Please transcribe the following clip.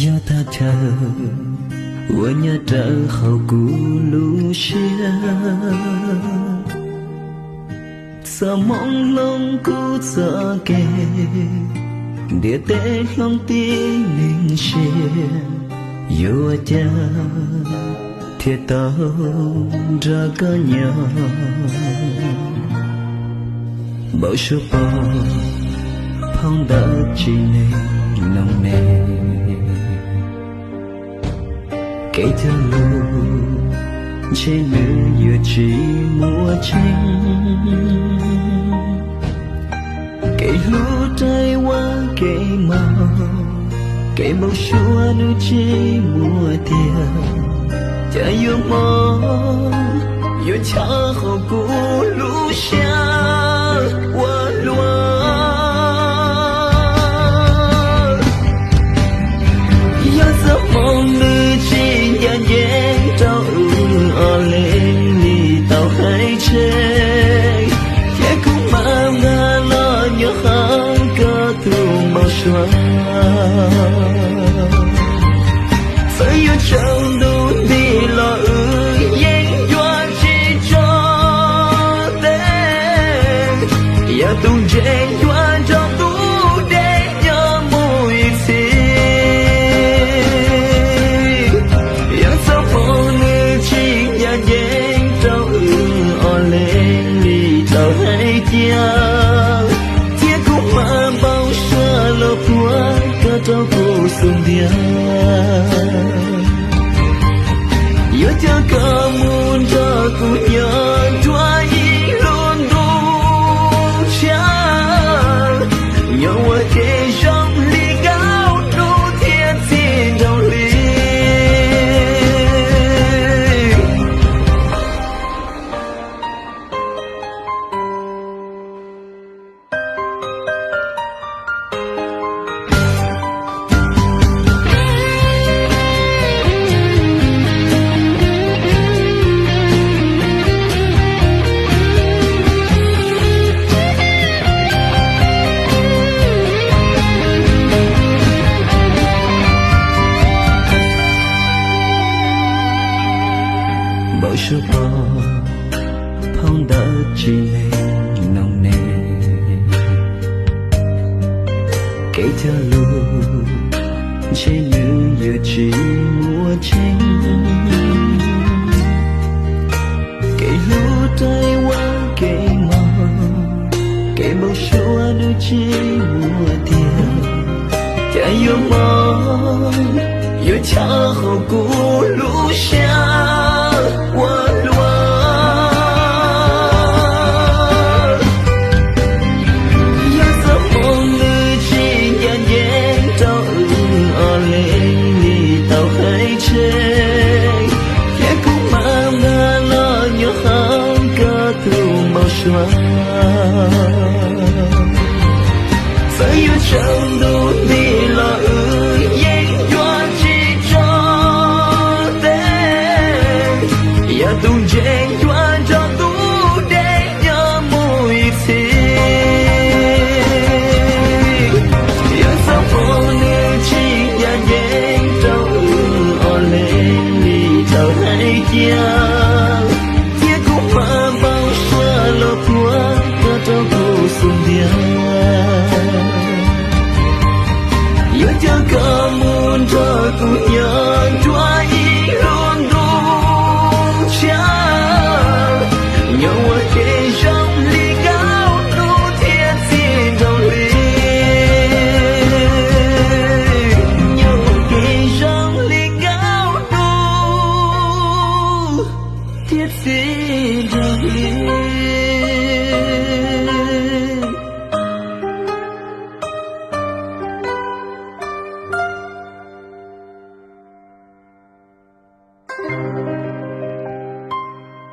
Yog thaj chaw uas nyob rawv hauv kuv lub siab, txoj hmoov hloov kuv txoj kev, ntiaj teb hloov tib neeg siab, yuav ua cas thiaj tau nrog koj nyob. Npau suav pom phau ntawv tsis neeg noog ne, kev cog lus ntshe nws yuav tsis muaj tseeb. Kev hlub raws ua kev maum, kev npau suav nws tsis muaj tiag. Cas yuav mob yuav ncha hauv kuv lub siab ua luaj. Yog txoj hmoov nws tsis ncaj ncees rau wb ob leeg li tau hais tseg, thiab kuv mam nqa los nyob hauv koj tus npau suav. Txawm yuav tsaus ntuj nti los wb yeej yuav tsis tso teg, yog tus ntse yuav nrog tus deb nyob mus ib txhis. Yog txoj hmoov nws tsis ncaj ncees rau wb ob leeg li tau hais tiag, thiab kuv mam npau suav los puag koj rau kuv xub ntiag. Yuav coj koj mus nrog kuv nyob dua ib lub ntuj tshiab, nyob ua ke zoo li nkauj hnub thiab txiv nraug hli. Npau suav pom phau ntawv tsis neeg noog ne, kev cog lus ntshe nws yuav tsis muaj tseeb. Kev hlub raws ua kev maum, kev npau suav nws tsis muaj tiag. Cas yuav mob yuav ncha hauv kuv lub siab ua luaj. Yog txoj hmoov nws tsis ncaj ncees rau wb ob leeg li tau hais tseg, thiab kuv mam nqa los nyob hauv koj tus npau suav. Txawm yuav tsaus ntuj nti los wb yeej yuav tsis tso teg, yog tus ntse yuav nrog tus deb nyob mus ib txhis. Yog txoj hmoov nws tsis ncaj ncees rau wb ob leeg li tau hais tiag, thiab kuv mam npau suav los puag koj rau kuv xub ntiag. Yuav coj koj mus nrog kuv nyob dua ib lub ntuj tshiab, nyob ua ke zoo li nkauj hnub thiab txiv nraug hli. Nyob ua ke zoo li nkauj hnub thiab txiv nraug hli.